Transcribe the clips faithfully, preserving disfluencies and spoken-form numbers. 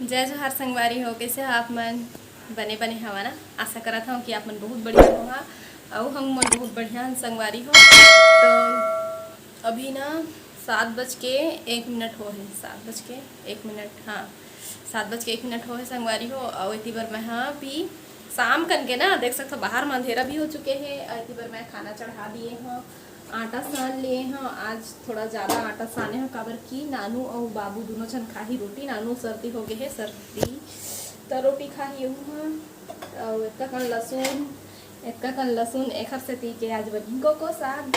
जय जोहार संगवारी हो, कइसे हो आप मन? बने बने हवा ना? आशा करत हव कि आप मन बहुत बढ़िया होहा, अउ हम मन बहुत बढ़िया हन संगवारी हो। तो अभी ना सात बज के एक मिनट हो हे, सात बज के एक मिनट, हाँ, सात बज के एक मिनट हो हे संगवारी हो। अउ एती बर मैं हा अभी शाम कन के ना, देख सकथव बाहर म अंधेरा भी हो चुके हे, अउ एती बर मैं खाना चढ़ा दिए हव। आटा सान लिए हव, आज थोड़ा ज़्यादा आटा साने हव, काबर कि नानू अउ बाबू दुनों झन खाही रोटी। नानू सर्दी हो गे हे, सर्दी, त रोटी खाही ओहू ह। अउ एतका कन लसुन, एतका कन लसुन, एखर सेती के आज बनही कोको साग,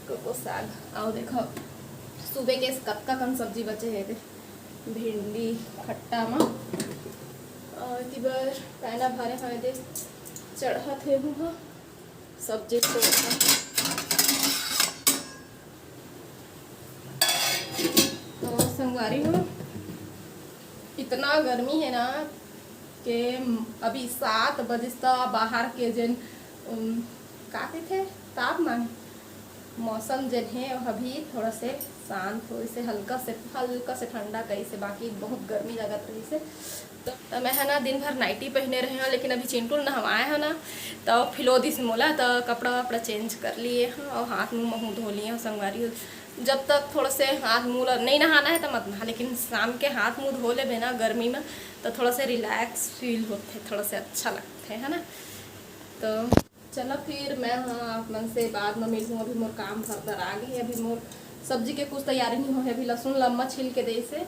कोको साग। अउ देखव, सुबह के कतका कन सब्जी बचे हे, एदे भिंडी खट्टा म, अउ एती बर पैना भरे हव, एदे चढ़त हे ओहू ह। सब्जी को तो संगवारी हो, इतना गर्मी हे ना के अभी सात बजिस त बाहर के जेन, उम, का कहिथे, तापमान, मौसम जेन हे, अभी थोड़ा से शांत होइस हे, हल्का से, हल्का से ठंडा करिस हे, बाकी बहुत गर्मी लगत रहिस हे। तो मैं ह ना दिन भर नाइटी पहिने रहे हव, लेकिन अभी चिंटू नहवाए हव ना, तो फिलो दिस मोला, तो कपड़ा वपड़ा चेंज कर लिए हव अउ हाथ मुंह महू धो लिए हव संगवारी हो। जब तक थोड़ा से हाथ मुंह ला नइ नहाना हे तो मत नहा, लेकिन शाम के हाथ मुंह धो लेबे ना गर्मी में, तो थोड़ा से रिलैक्स फील होथे, थोड़ा से अच्छा लगथे, है ना। तो चलो फिर मैं ह आप मन से बाद में मिलहूँ, अभी मोर काम भरदर आ गे हे, अभी मोर सब्जी के कुछ तैयारी नहीं हो हे, अभी लहसुन लम्मा छील के देइस हे।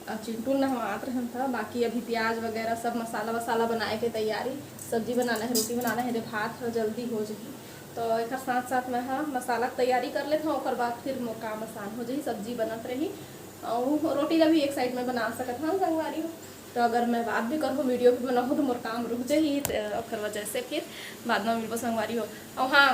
अ, चिंटू नहवात रहन था, बाकी अभी प्याज वगैरह सब मसाला वसाला बनाए के तैयारी, सब्जी बनाना है, रोटी बनाना है, रे भात ह जल्दी हो जाही। तो एकर साथ साथ मैं ह मसाला के तैयारी कर लेत हूँ, ओकर बाद फिर मोर काम आसान हो जाही, सब्जी बनत रही अउ रोटी ला भी एक साइड में बना सकत हन संगवारी हो। तो अगर मैं बात भी करहूँ, वीडियो भी बनाहूँ, तो मोर काम रुक जाही, तो ओकर वजह से फिर बाद में मिलबो संगवारी हो। अउ हाँ,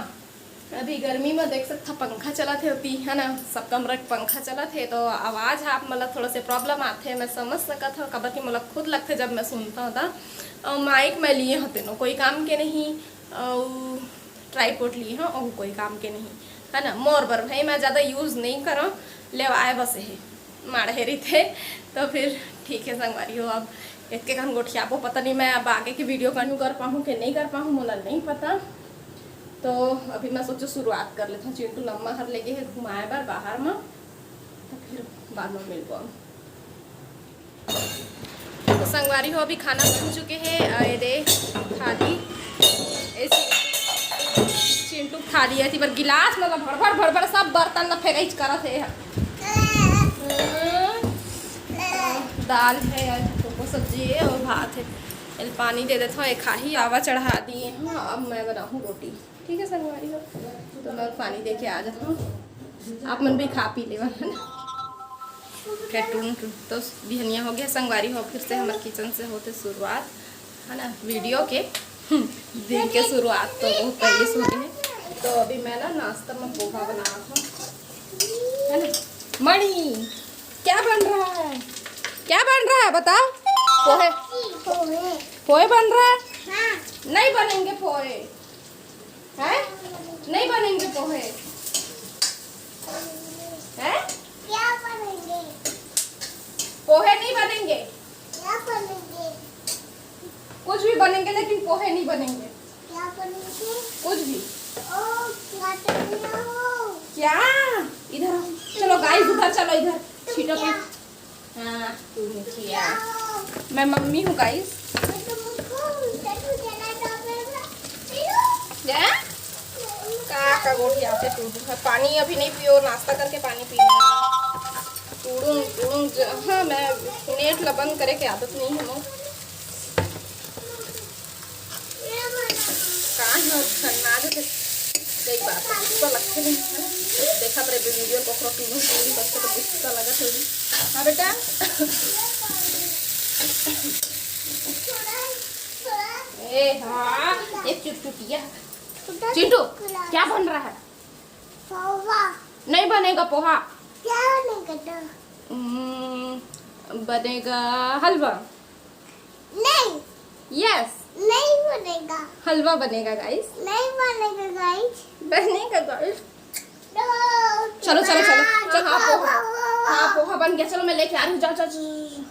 अभी गर्मी में देख सकथा पंखा चलत हे ओती, है ना, सब कमरा के पंखा चलत हे, तो आवाज़ ह आप मन ला थोड़ा से प्रॉब्लम आथे, मैं समझ सकत हव, काबर कि मोला खुद लगथे जब मैं सुनता हूँ त। अउ माइक मैं लिए हव तेनो कोई काम के नहीं, अउ ट्राईपोड लिए हव, ओहू कोई काम के नहीं, है ना। मोर बर भाई मैं ज़्यादा यूज़ नहीं करव, लेवाए बस हे। माढ़े रहिथे। तो फिर ठीक है संगवारी हो, अब एतके कन गोठियाबो, पता नहीं मैं अब आगे के वीडियो कंटिन्यू कर पाहूँ कि नहीं कर पाहूँ, मोला नहीं पता। तो अभी मैं सोचो शुरुआत कर लेथों। चिंटू लम्मा हर लेगे हे घुमाए बर बाहर म, तो फिर बाद में मिलबो। तो संगवारी हो, अभी खाना बन चुके हे। अ, ये दे थाली, ए चिंटू, चिंटू थाली हे, एती बर गिलास, मतलब भर भर भर भर सब बर्तन ला फेंकइच करत हे। हम्म। दाल हे, कोको सब्जी हे अउ भात हे। एला पानी दे देथों, ए खाही। आवा चढ़ा दिए हव, अब मैं बनाहूँ रोटी। ठीक है संगवारी हो, तो मैं पानी दे के आ जाथों, आप मन भी खा पी लेवा, है ना। फिर टुन टुन तो बिहनिया हो गया संगवारी हो, फिर से हमर किचन से होथे शुरुआत, है ना, वीडियो के। दिन के शुरुआत तो बहुत पहले से होथे। तो अभी मैं ना नाश्ता में पोहा बनात हूँ, है ना। मणि, क्या बन रहा है? क्या बन रहा है बताओ? पोहे, पोहे। पोहे बन रहा है? हाँ। नहीं बनेंगे पोहे, हैं? नहीं बनेंगे पोहे, हैं? क्या बनेंगे? पोहे नहीं बनेंगे। क्या बनेंगे? कुछ भी बनेंगे, लेकिन पोहे नहीं बनेंगे। क्या बनेंगे? कुछ भी। ओ, क्या बनेंगे हो? क्या? इधर आओ। चलो गाइस, उधर चलो, इधर। तुम छीटो क्या? तो। हाँ, तू मिठिया। क्या हो? मैं मम्मी हूँ गाइस। मैं तुमको, तुमको जला दो, मैं, मैं, क्या? का, का गोठियाथे टुडू ह। पानी अभी नहीं पियो, नाश्ता करके पानी पीना। टुडुम, टुडुम ज-, हाँ, मैं नेट ला बंद करे के आदत नहीं है मोर। का है, छन्ना जो के, सही बात है, गुस्सा लगते नहीं है। देखा मेरे वीडियो को ककरो टुडुम टुडुम करके तो गुस्सा लगत होगी। हाँ बेटा। ए हाँ, एक चुटचुटिया। चिंटू, क्या बन रहा है? पोहा। नहीं बनेगा पोहा। क्या बनेगा तो? हम्म, बनेगा हलवा। नहीं। यस। नहीं बनेगा। हलवा बनेगा गाइस। नहीं बनेगा गाइस। बनेगा गाइस। तो चलो, चलो, चलो। चलो, हाँ, पोहा। पोहा, पोहा। हाँ, पोहा बन गया। चलो, मैं लेके आ रही हूँ। जाओ, जाओ, जाओ, जाओ।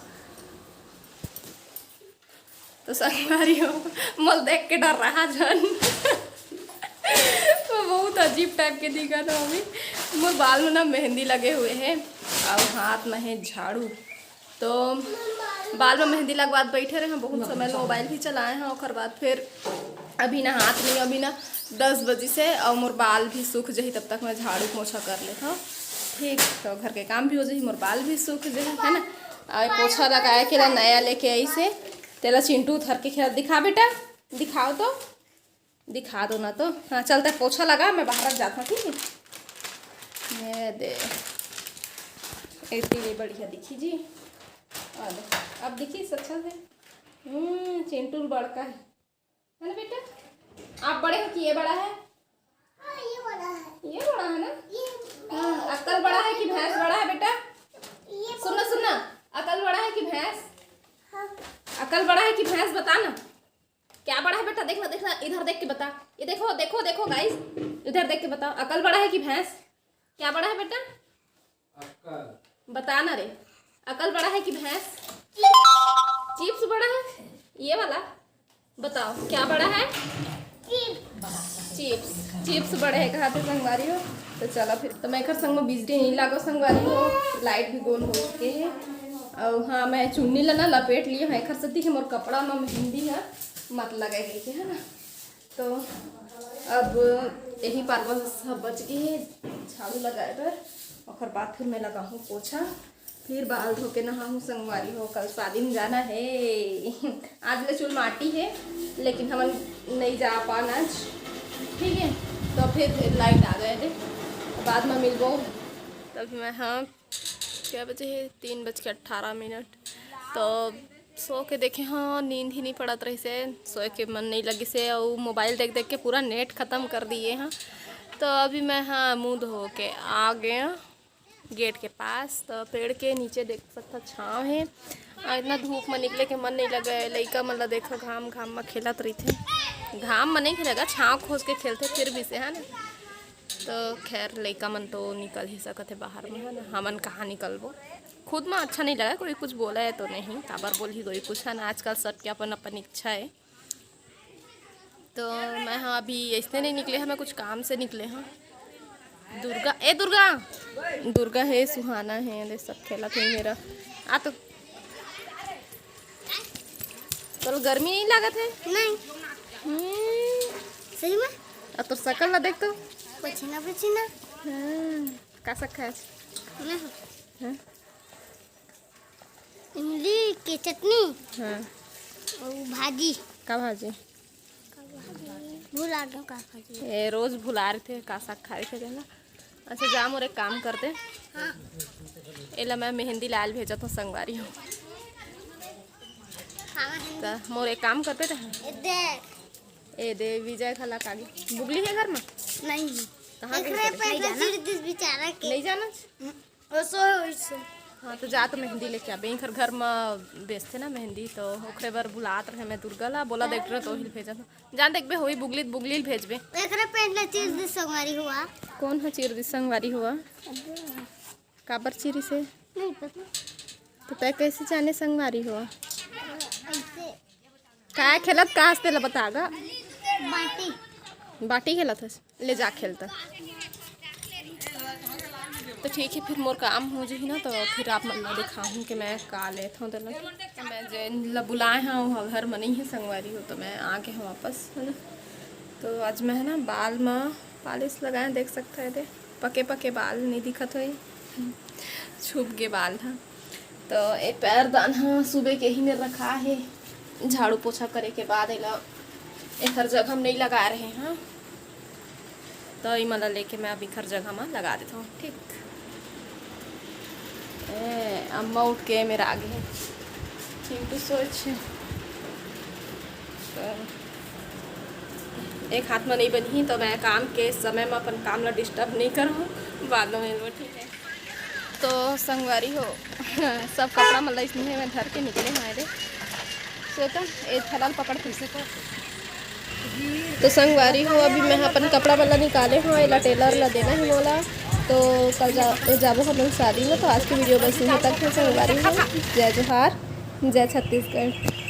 तो संगवारी हो, मोला देख के डर रहा झन। वो बहुत अजीब टाइप के दिखत हो अभी। मोर बाल में ना मेहंदी लगे हुए है और हाथ में है झाड़ू। तो बाल में मेहंदी लगवात बैठे रहे हैं बहुत समय, मोबाइल भी चलाए हैं। ओकर बाद फिर अभी ना हाथ नहीं, अभी ना दस बजे से, और मोर बाल भी सूख जही, तब तक मैं झाड़ू पोछा कर लेता हूँ। ठीक, तो घर के काम भी हो जही, मोर बाल भी सूख जही, है ना। और पोछा लगाए के ला नया लेके आई से, तेला चिंटू धर के खेला। दिखा बेटा, दिखाओ तो, दिखा दो ना तो। हाँ, चलता पोछा लगा, मैं बाहर जाता हूँ, ठीक है। ये दे, इतनी बढ़िया दिखी जी। और अब दिखी अच्छा से। हम्म, चिंटू बड़का है, है ना बेटा? आप बड़े हो कि ये बड़ा है? हाँ, ये बड़ा है। ये बड़ा है ना? ये हाँ, अक्ल बड़ा है कि भैंस बड़ा है बेटा? ये सुनना, सुनना, अकल बड़ा है कि भैंस? हाँ। अकल बड़ा है कि भैंस, बता ना। क्या बड़ा है बेटा? देख ना, देख ना, इधर देख के बता। ये देखो, देखो, देखो गाइस, इधर देख के बताओ, अकल बड़ा है कि भैंस? क्या बड़ा है बेटा? अक्ल। बता ना रे, अकल बड़ा है कि भैंस? चिप्स बड़ा है, ये वाला। बताओ क्या बड़ा है? चिप्स। चिप्स बड़े है कहा थे संगवारी हो। तो चला फिर, तो मैं एकर संग में बिजली नहीं लागो संगवारी हो, लाइट भी गोल हो चुके है। और हाँ, मैं चुन्नी ला ना लपेट लिए हूँ एकर सेती कि मोर कपड़ा में मेहंदी है मत लगे गई के, है ना। तो अब यही पार बस बच गई है झाड़ू लगाए बर, ओकर बाद फिर मैं लगाहूँ पोछा, फिर बाल धो के नहाहूँ संगवारी हो, कल शादी में जाना है। आज ले चुल माटी है, लेकिन हमन नहीं जा पान आज, ठीक है। तो फिर लाइट आ गए थे, बाद में मिलबो। तभी मैं, हाँ, क्या बजे है? तीन बज के अट्ठारह मिनट। तो सो के देखे, हाँ, नींद ही नहीं पड़त रहिसे, सोए के मन नहीं लगिसे, और मोबाइल देख देख के पूरा नेट खत्म कर दिए, हाँ। तो अभी मैं, हाँ, मुंह धो के आ गया गेट के पास। तो पेड़ के नीचे देख सकता छाँव है, और इतना धूप में निकले के मन नहीं लगे। लइका मन ला देखो, घाम घाम में खेलत रहिथे, घाम में नहीं खेलेगा, छाँव खोज के खेलथे फिर भी से, है ना। तो खैर, लइका मन तो निकल ही सकत है बाहर में, है ना, हमन कहाँ निकलबो। खुद में अच्छा नहीं लगा, कोई कुछ बोला है तो नहीं, काबर बोलही कोई कुछ, है ना। आजकल सबके अपन अपन इच्छा है। तो मैं, हाँ, अभी ऐसने नहीं निकले हैं, मैं कुछ काम से निकले हैं। दुर्गा, ए दुर्गा, दुर्गा है, सुहाना है, दे सब खेलत है मेरा। आ तो, तो गर्मी नहीं लागत है? नहीं। हम्म। सही में? आ तोर शकल ला देख तो। पसीना पसीना। हाँ। का साग खाए? मैं हाँ? इमली के चटनी। हाँ। और भाजी। का भाजी? भुला गया का भाजी। ए, रोज भुला रहे थे, का साग खा रहे थे ना। अच्छा, जा मोर एक काम करते। हाँ। एला मैं मेहंदी लाल भेजत हूँ संगवारी हो। हाँ, मेहंदी। त मोर एक काम करते थे। ए देख। ए दे, विजय घला कागे। बुगली है घर में? नहीं। कहाँ गई एकरे घर? पे नहीं तो जाना? सिर दिस बेचारा के। नहीं जाना? हम्म। ओ, सो, सो। हाँ, तो जा तो मेहंदी लेके आबे। इखर घर में बेचते ना मेहंदी, तो ओकरे बर बुलात रहे मैं दुर्गा ला, बोला देख रहे तो हिल भेजत। जान देखबे, होई बुगली, बुगली भेजबे। एकरे पेट ला चीर दिस संगवारी हुआ। कौन ह चीर दिस संगवारी हुआ? काबर चीरी से? नहीं पता। तो तय कैसे जाने संगवारी हुआ? ऐसे। काय खेलत का हंसते ला बता गा? बाटी। बाटी खेलत हस? ले जा खेलता। तो ठीक है, फिर मोर काम हो जाही ना, तो फिर आप मन ला दिखाहूँ कि मैं का लेत हूँ तेला। तो मैं जेन ला बुलाए हूँ, वो घर में नहीं है संगवारी हो, तो मैं आ गए हूँ वापस, है ना। तो आज मैं, है ना, बाल में पालिश लगाए, देख सकता है दे, पके पके बाल नहीं दिखत होई, छुप गे बाल ह। तो ए पैरदान ह सुबह के ही मेर रखा है, झाड़ू पोछा करे के बाद एला एखर जगह में नहीं लगा रहे हैं। तो इमन ला लेके मैं अब इखर जगह में लगा देता हूँ, ठीक। ए, अम्मा उठ के मेरा आगे है, चिंटू सोच। तो एक हाथ में नहीं बनी, तो मैं काम के समय में अपन काम ला डिस्टर्ब नहीं करूँ, बाद में मिलबो, ठीक है। तो संगवारी हो, सब कपड़ा मन ला इसने मैं धर के निकले हूँ रे। श्वेता, ए थैला ल पकड़ फिर से। तो संगवारी हो, अभी मैं अपन कपड़ा मन ला निकाले हूँ, एला टेलर ला देना है मोला। तो कल जा, जाबो हमन शादी में। तो आज की वीडियो बस यहीं तक है संगवारी हो। जय जोहार, जय छत्तीसगढ़।